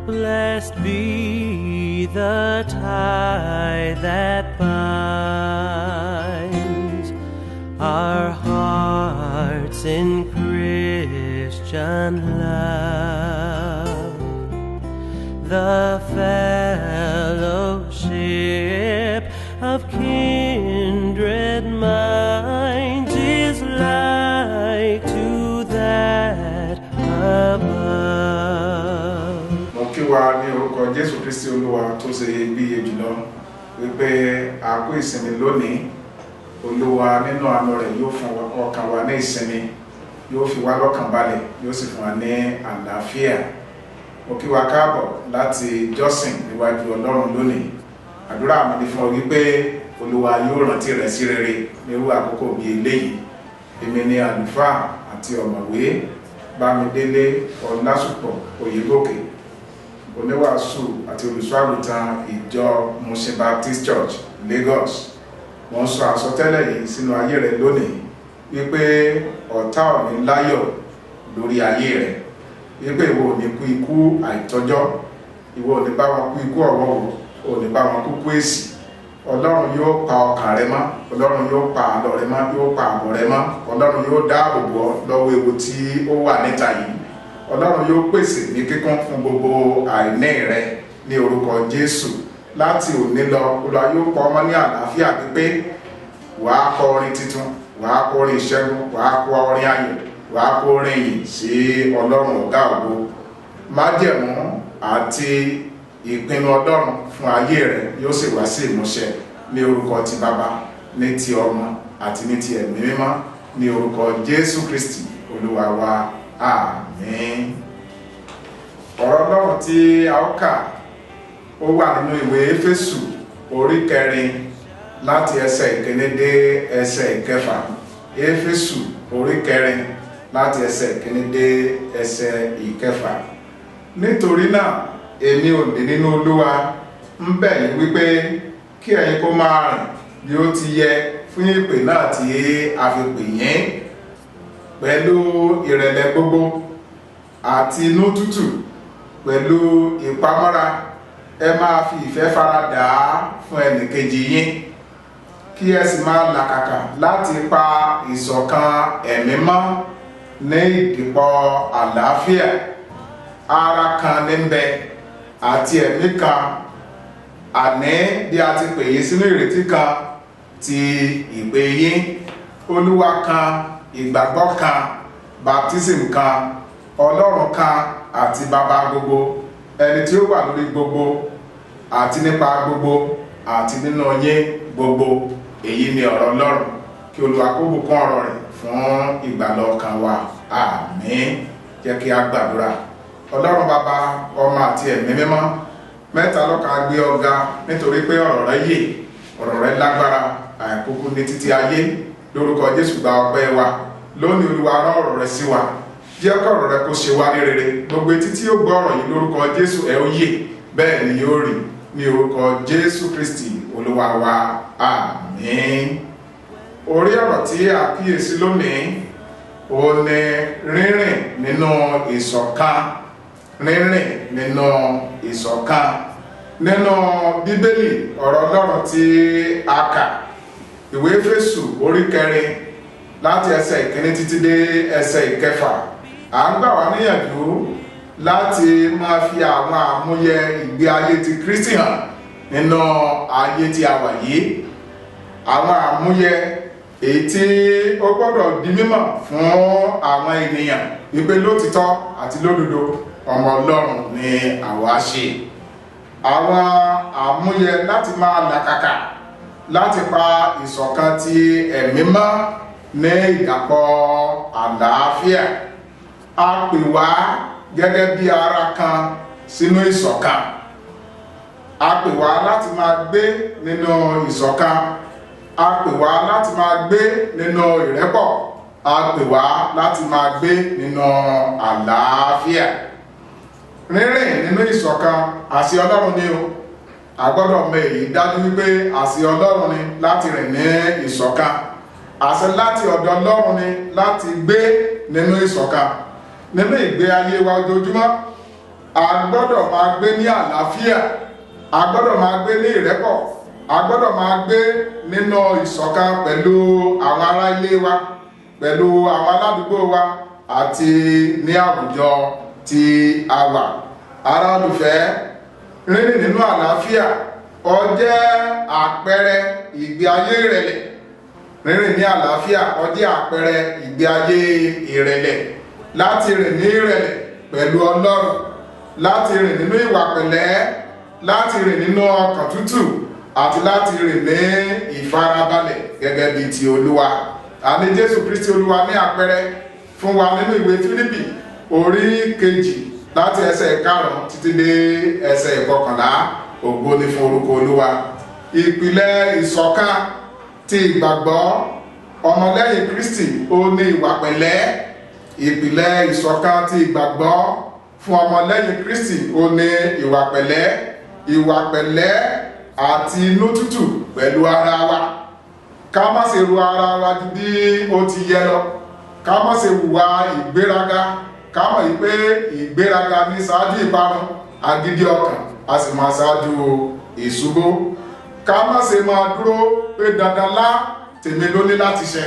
Blessed be the tie that binds our hearts in Christian love. The fellowship of kindred minds is like to that above. Mo kí wa ní orúkọ Jésù Kristi Olúwa tó ṣe iyebíye jùlọ wípé a kú ìsinmi lónìí. Olúwa nínú àánú rẹ̀ yóò fún ọkàn wa ní ìsinmi, yóò fi wá lọ́kàn balẹ̀, yóò sì fún wa ní àlàáfíà. Mo kí wa káàbọ̀ láti jọ́sìn níwájú Ọlọ́run lónìí. Àdúrà mi ni fún ọ wípé Olúwa yóò rántí rẹ sí rere nírú àkókò bíi eléyìí. Èmi ni àlùfáà àti ọ̀mọ̀wé Bámidélé Ọlásùpọ̀ Oyègòkè, oníwàásù àti olùṣọ́àgùtàn ìjọ Mushin Baptist Church, Lagos. Wọ́n ń sọ àsọtẹ́lẹ̀ yìí sínú ayé rẹ lónìí wípé ọ̀tá ò ní láyọ̀ lórí ayé rẹ, wípé ìwọ ò ní kú ikú àìtọ́jọ́, ìwọ ò ní bá wọn kú ikú ọ̀wọ́wọ́, ò ní bá wọn kú kú èsì. Ọlọ́run yóò pa ọkàn rẹ mọ́, Ọlọ́run yóò pa àlọ́ rẹ mọ́, yóò pa àbọ̀ rẹ mọ́. Ọlọ́run yóò dáàbò bò ọ́ lọ́wọ́ ewu tí ó wà níta yìí. Ọlọ́run yóò pèsè ní kíkún fún gbogbo àìní rẹ ní orúkọ Jésù. Láti òní lọ, Olúwa yóò pa ọmọ ní àlàáfíà pípé. Wàá kọ orin tuntun, wàá kọ orin ìṣẹ́gun, wàá kọ orin ayọ̀, wàá kọ orin ìyìn sí Ọlọ́run ọ̀gá ògo. Májẹ̀mú àti ìpinnu Ọlọ́run fún ayé rẹ yóò sì wá sí ìmúṣẹ ní orúkọ ti Bàbá, ní ti Ọmọ àti ní ti Ẹ̀mí Mímọ́, ní orúkọ Jésù Kristi Olúwa wa. Àmín. Ọ̀rọ̀ Ọlọ́run tí a ó kà, ó wà nínú ìwé Éfésù orí 4, láti ẹsẹ̀ 1 dé ẹsẹ̀ 6. Éfésù orí 4, láti ẹsẹ̀ 1 dé ẹsẹ̀ 6. Nítorí náà, èmi òǹdè nínú Olúwa ń bẹ̀ yín wípé kí ẹ̀yin kó máa rìn bí ó ti yẹ fún ìpè náà tí a fi pè yín, pẹ̀lú ìrẹ̀lẹ̀ gbogbo àti inú tútù, pẹ̀lú ìpamọ́ra. Ẹ máa fi ìfẹ́ fara dà á fún ẹnìkejì yín, kí ẹ sì máa làkàkà láti pa ìṣọ̀kan ẹ̀mí mọ́ ní ìdìpọ̀ àlàáfíà. Ara kan ní ń bẹ àti ẹ̀mí kan, àní bí a ti pè yín sínú ìrètí kan ti ìpè yín: Olúwa kan, ìgbàgbọ́ kan, baptism kan, Ọlọ́run kan àti Bàbá gbogbo, ẹni tí ó wà lórí gbogbo àti nípa gbogbo àti nínú yín gbogbo. Èyí ni ọ̀rọ̀ Ọlọ́run. Kí Olúwa kó bùkún ọ̀rọ̀ rẹ̀ fún ìgbàlà ọkàn wa. Àmín. Jẹ́ kí a gbàdúrà. Ọlọ́run Bàbá, Ọmọ àti Ẹ̀mí Mímọ́, mẹ́ta lọ́kan, a gbé ọ ga nítorí pé ọ̀rọ̀ rẹ yè, ọ̀rọ̀ rẹ lágbára, àìkúkú ní títí ayé. Lórúkọ Jésù, gba ọpẹ́ wa lónìí. Olúwa, rán ọ̀rọ̀ rẹ sí wa. Jẹ́ kí ọ̀rọ̀ rẹ kó ṣe wá ní rere. Gbogbo etí tí ó gbọ́ ọ̀rọ̀ yìí, lórúkọ Jésù, ẹ ó yè, bẹ́ẹ̀ ni yóò rí, ní orúkọ Jésù Kristi Olúwa wa. Àmín. Orí ọ̀rọ̀ tí a kíyèsí lónìí, ó ní rírìn nínú ìṣọ̀kan. Rírìn nínú ìṣọ̀kan. Nínú Bíbélì, ọ̀rọ̀ Ọlọ́run tí a kà, ìwé Éfésù orí 4, láti ẹsẹ̀ 1 títí dé ẹsẹ̀ 6, à ń gbà wá níyànjú láti máa fi àwọn àmúyẹ ìgbé ayé ti Kristi hàn nínú ayé tí a wà yìí, àwọn àmúyẹ èyí tí ó gbọ́dọ̀ di mímọ̀ fún àwọn ènìyàn wípé lótìtọ́ àti lódodo, ọmọ Ọlọ́run ni àwa ṣe, àwọn àmúyẹ láti máa làkàkà láti pa ìṣọ̀kan ti ẹ̀mí mọ́ ní ìdàpọ̀ àlàáfíà. A pè wá gẹ́gẹ́ bí ara kan sínú ìṣọ̀kan. A pè wá láti máa gbé nínú ìṣọ̀kan. A pè wá láti máa gbé nínú ìrẹ́pọ̀. A pè wá láti máa gbé nínú àlàáfíà. Rírìn nínú ìṣọ̀kan, àṣẹ Ọlọ́run ni o. A gbọ́dọ̀ mọ èyí dájú wípé àṣẹ Ọlọ́run ni láti rìn ní ìṣọ̀kan. Àṣẹ láti ọ̀dọ̀ Ọlọ́run ni láti gbé nínú ìṣọ̀kan nínú ìgbé ayé wa ojoojúmọ́. A gbọ́dọ̀ máa gbé ní àlàáfíà, a gbọ́dọ̀ máa gbé ní ìrẹ́pọ̀, a gbọ́dọ̀ máa gbé nínú ìṣọ̀kan pẹ̀lú àwọn ará ilé wa, pẹ̀lú àwọn aládùúgbò wa àti ní àwùjọ tí a wà. Ará olùfẹ́, rírìn nínú àlàáfíà ó jẹ́ àpẹẹrẹ ìgbé ayé ìrẹ̀lẹ̀. Rírìn ní àlàáfíà ó jẹ́ àpẹẹrẹ ìgbé ayé ìrẹ̀lẹ̀. Láti rìn ní ìrẹ̀lẹ̀ pẹ̀lú Ọlọ́run, láti rìn nínú ìwà pẹ̀lẹ́, láti rìn nínú ọkàn tútù àti láti rìn ní ìfarabalẹ̀ gẹ́gẹ́ bí ti Olúwa. Àní Jésù Kristi Olúwa ní àpẹẹrẹ fún wa nínú ìwé Fílípì orí 2 láti ẹsẹ̀ 5 títí dé ẹsẹ̀ 11. Ògo ni fún orúkọ Olúwa. Ìpìlẹ̀ ìṣọ̀kan ti ìgbàgbọ́ ọmọlẹ́yìn Kristi ó ní ìwà pẹ̀lẹ́. Ìpìlẹ̀ ìṣọ̀kan ti ìgbàgbọ́ fún ọmọlẹ́yìn Kristi ó ní ìwà pẹ̀lẹ́. Ìwà pẹ̀lẹ́ àti inú tútù pẹ̀lú ara wa. Ká má ṣe ru ara wa ju bí ó ti yẹ lọ, ká má ṣe hùwà ìgbéraga. Ká mọ̀ yìí pé ìgbéraga ní ṣáájú ìparun, agídí ọkàn a sì máa ṣáájú ìṣubú. Ká má ṣe máa dúró pé dandan lá tèmi ló ní láti ṣe,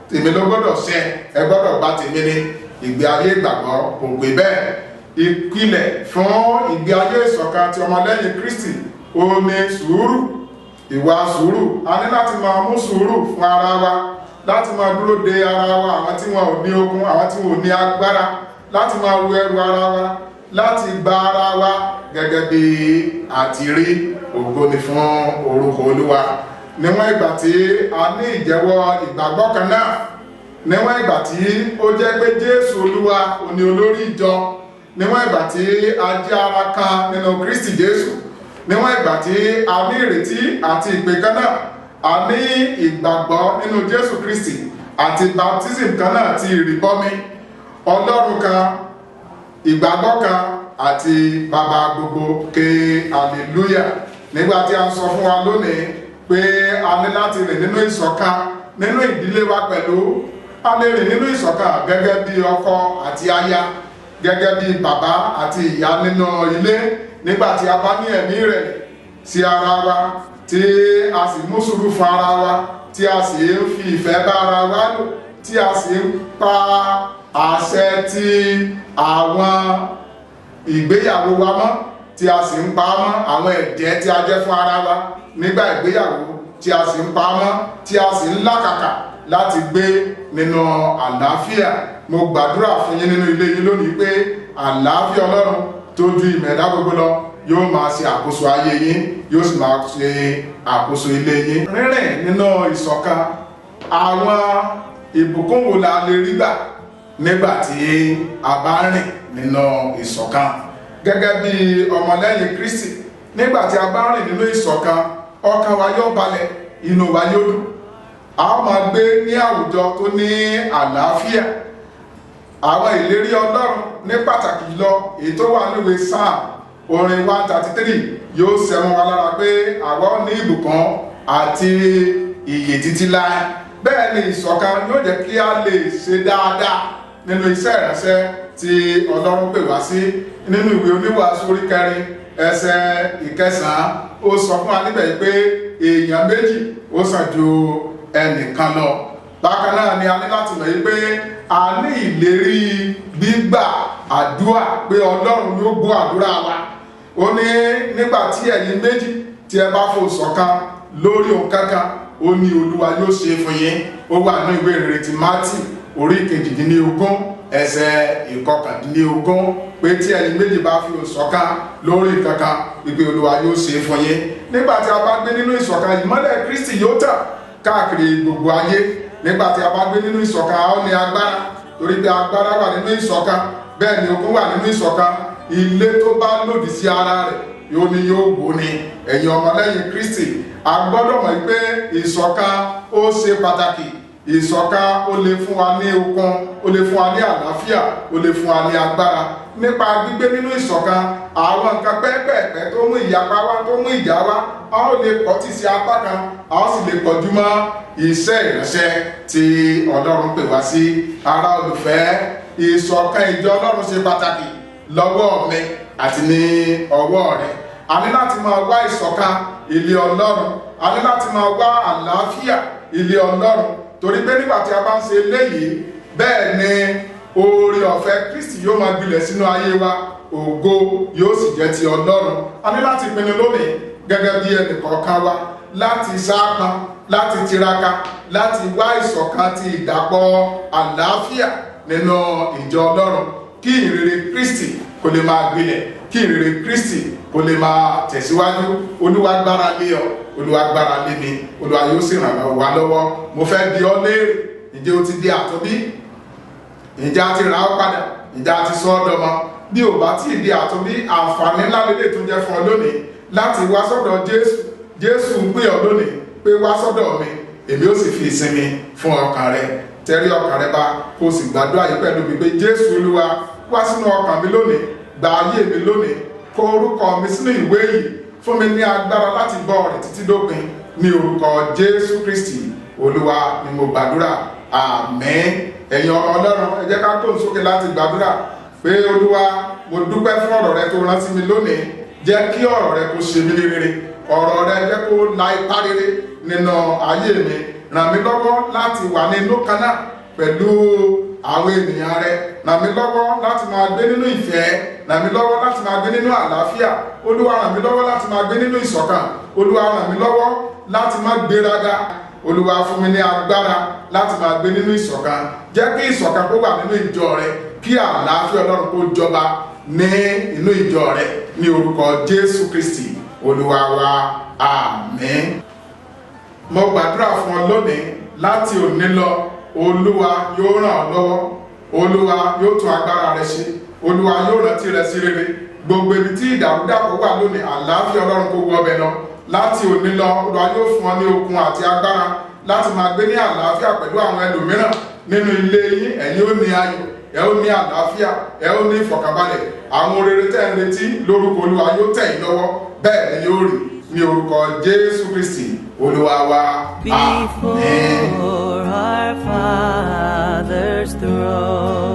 tèmi ló gbọ́dọ̀ ṣe, ẹ gbọ́dọ̀ gba tèmi ni. Ìgbé ayé ìgbàgbọ́ kò pé bẹ́ẹ̀. Ìpìlẹ̀ fún ìgbé ayé ìṣọ̀kan ti ọmọlẹ́yìn Kristi ó ní sùúrù, ìwà sùúrù. A ní láti máa mú sùúrù fún ara wa, láti máa dúró de ara wa, àwọn tí wọn ò ní okun, àwọn tí wọn ò ní agbára, láti máa ru ẹrù ara wa, láti gba ara wa gẹ́gẹ́ bí àti rí. Ògo ni fún orúkọ Olúwa. Níwọ̀n ìgbà tí a ní ìjẹ́wọ́ ìgbàgbọ́ kan náà, níwọ̀n ìgbà tí ó jẹ́ pé Jésù Olúwa òní olórí ìjọ, níwọ̀n ìgbà tí a jẹ́ ara kan nínú Kristi Jésù, níwọ̀n ìgbà tí a ní ìrètí àti ìpè kan náà, a ní ìgbàgbọ́ nínú Jésù Kristi àti baptism kan náà ti ìrìbọmi, Ọlọ́run kan, ìgbàgbọ́ kan àti bàbá gbogbo. Ké hallelujah. Nígbà tí a ń sọ fún wa lónìí pé a ní láti rìn nínú ìṣọ̀kan nínú ìdílé wa pẹ̀lú, a lè rìn nínú ìṣọ̀kan gẹ́gẹ́ bí ọkọ àti aya, gẹ́gẹ́ bí bàbá àti ìyá nínú ilé. Nígbà tí a bá ní ẹ̀mí rẹ̀ sí ara wa, tí a sì mú sùúrù fún ara wa, tí a sì ń fi ìfẹ́ bá ara wa lò, tí a sì ń pa àṣẹ ti àwọn ìgbéyàwó wa mọ́, tí a sì ń pa á mọ́, àwọn ẹ̀jẹ́ tí a jẹ́ fún ara wa nígbà ìgbéyàwó tí a sì ń pa á mọ́, tí a sì ń làkàkà láti gbé nínú àlàáfíà, mo gbàdúrà fún yín nínú ilé yín lónìí pé àlàáfíà Ọlọ́run tó ju ìmọ̀ ẹ̀dá gbogbo lọ yóò máa ṣe àkóso ayé yín, yóò sì máa ṣe àkóso ilé yín. Rírìn nínú ìṣọ̀kan, àwọn ìbùkún wo la lè rí gbà nígbà tí a bá rìn nínú ìṣọ̀kan gẹ́gẹ́ bí ọmọlẹ́yìn Kristi? Nígbà tí a bá rìn nínú ìṣọ̀kan, ọkàn wa yóò balẹ̀, inú wa yóò dùn, a ó máa gbé ní àwùjọ tó ní àlàáfíà. Àwọn ìlérí Ọlọ́run, ní pàtàkì jùlọ èyí tó wà níwèé Psalm orin 133, yóò sẹ́wọ̀n wa lára pé àwa ó ní ìbùkún àti ìyè títí láé. Bẹ́ẹ̀ ni ìṣọ̀kan yóò jẹ́ kí a lè ṣe dáadáa nínú iṣẹ́ ìránṣẹ́ tí Ọlọ́run pè wá sí. Nínú ìwé Oníwàásù orí 4 ẹsẹ̀ 9, ó sọ fún wa níbẹ̀ pé èèyàn méjì ó sàn ju ẹnìkan lọ. Bákan náà ni a ní láti mọ̀ yìí pé a ní ìlérí gbígbà àdúrà, pé Ọlọ́run yóò gbọ́ àdúrà wa. Ó ní nígbà tí ẹ̀yin méjì tí ẹ bá fò ṣọ̀kan lórí ohun kankan, ó ní Olúwa yóò ṣe fún yín. Ó wà ní ìwé ìrere ti Matthew orí 18 ẹsẹ̀ 19, pé tí ẹ̀yin méjì bá fi ṣọ̀kan lórí kankan, wípé Olúwa yóò ṣe fún yín. Nígbà tí a bá gbé nínú ìṣọ̀kan, ìmọ́lẹ̀ Kristi yóò tàn káàkiri gbogbo ayé. Nígbà tí a bá gbé nínú ìṣọ̀kan, a ó ní agbára, torí pé agbára wà nínú ìṣọ̀kan. Bẹ́ẹ̀ ni okun wà nínú ìṣọ̀kan. Ilé tó bá lòdì sí ara rẹ̀ yóò ní yóò wó ni. Ẹ̀yin ọmọlẹ́yìn Kristi, a gbọ́dọ̀ mọ̀ pé ìṣọ̀kan ó ṣe pàtàkì. Ìṣọ̀kan ó lè fún wa ní okun, ó lè fún wa ní àlàáfíà, ó lè fún wa ní agbára. Nípa gbígbé nínú ìṣọ̀kan, àwọn nǹkan pẹ́ẹ́pẹ́ẹ̀pẹ́ tó mú ìyapa wá, tó mú ìjà wá, a ó lè kọtí sí apá kan, a ó sì lè kọjú mọ́ iṣẹ́ ìránṣẹ́ tí Ọlọ́run pè wá sí. Ará olùfẹ́, ìṣọ̀kan ìjọ Ọlọ́run ṣe pàtàkì lọ́wọ́ mi àti ní ọwọ́ rẹ. A ní láti máa wá ìṣọ̀kan ilé Ọlọ́run. A ní láti máa wá àlàáfíà ilé Ọlọ́run, torí pé nígbà tí a bá ń ṣe eléyìí, bẹ́ẹ̀ ni oore ọ̀fẹ́ Kristi yóò máa gbilẹ̀ sínú ayé wa, ògo yóò sì jẹ́ ti Ọlọ́run. A ní láti pinnu lónìí gẹ́gẹ́ bí ẹnì kọ̀ọ̀kan wa láti sápọn, láti tiraka láti wá ìṣọ̀kan ti ìdàpọ̀ àlàáfíà nínú ìjọ Ọlọ́run, kí ìrere Kristi kó lè máa gbilẹ̀, kí ìrere Kristi kó lè máa tẹ̀síwájú. Olúwa gbára lé ọ, Olúwa gbára lé mi, Olúwa yóò sì ràn wá lọ́wọ́. Mo fẹ́ bi ọ́ léèrè, ǹjẹ́ o ti di àtúnbí? Ǹjẹ́ a ti rà ọ́ padà? Ǹjẹ́ a ti sọ ọ́ dọmọ? Bí o bá tí ì di àtúnbí, àǹfààní ńlá lélẹ̀ tó jẹ́ fún ọ lónìí láti wá sọ́dọ̀ Jésù. Jésù ń pè ọ́ lónìí pé, "Wá sọ́dọ̀ mi, èmi ó sì fi ìsinmi fún ọkàn rẹ." Tẹrí ọkàn rẹ ba, kó o sì gbàdúrà yìí pẹ̀lú mi pé, "Jésù Olúwa, wá sínú ọkàn mi lónìí, gba ayé mi lónìí, kọ orúkọ mi sínú ìwé yìí, fún mi ní agbára láti bọ́ rẹ̀ títí dópin. Ní orúkọ Jésù Kristi Olúwa ni mo gbàdúrà, àmín." Ẹ̀yin ọmọ Ọlọ́run, ẹ jẹ́ ká gbóhùn sókè láti gbàdúrà pé, "Olúwa, mo dúpẹ́ fún ọ̀rọ̀ rẹ tó rán sí mi lónìí. Jẹ́ kí ọ̀rọ̀ rẹ kó ṣe mí ní rere. Ọ̀rọ̀ rẹ, jẹ́ kó la ipa rere nínú ayé mi. Ràn mí lọ́wọ́ láti wà ní inú kan náà pẹ̀lú àwọn ènìyàn rẹ. Ràn mí lọ́wọ́ láti máa gbé nínú ìfẹ́. Ràn mí lọ́wọ́ láti máa gbé nínú àlàáfíà. Olúwa, ràn mí lọ́wọ́ láti máa gbé nínú ìṣọ̀kan. Olúwa, ràn mí lọ́wọ́ láti má gbéraga. Olúwa, fún mi ní agbára láti máa gbé nínú ìṣọ̀kan. Jẹ́ kí ìṣọ̀kan kó wà nínú ìjọ rẹ, kí àlàáfíà Ọlọ́run kó jọba ní inú ìjọ rẹ. Ní orúkọ Jésù Kristi Olúwa wa, àmín." Mo gbàdúrà fún ọ lónìí, láti òní lọ, Olúwa yóò ràn ọ́ lọ́wọ́, Olúwa yóò tún agbára rẹ ṣe, Olúwa yóò rántí rẹ sí rere. Gbogbo ibi tí ìdàrúdàpọ̀ wà lónìí, àlàáfíà Ọlọ́run kó wọ ọbẹ̀ lọ. Láti òní lọ, Olúwa yóò fún ọ ní okun àti agbára láti máa gbé ní àlàáfíà pẹ̀lú àwọn ẹlòmíràn nínú ilé yín. Ẹ̀yin ó ní ayọ̀, ẹ ó ní àlàáfíà, ẹ ó ní ìfọ̀kànbalẹ̀. Àwọn rere tẹ́ ń retí, lórúkọ Olúwa, yóò tẹ̀ yín lọ́wọ́. Bẹ́ẹ̀ ni yóò rí, ní orúkọ Jésù Kristi Olúwa wa, àmín. Before our Father's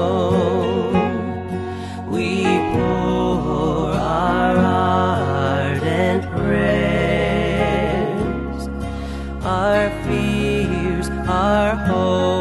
throne, we pour our ardent prayers, our fears, our hopes.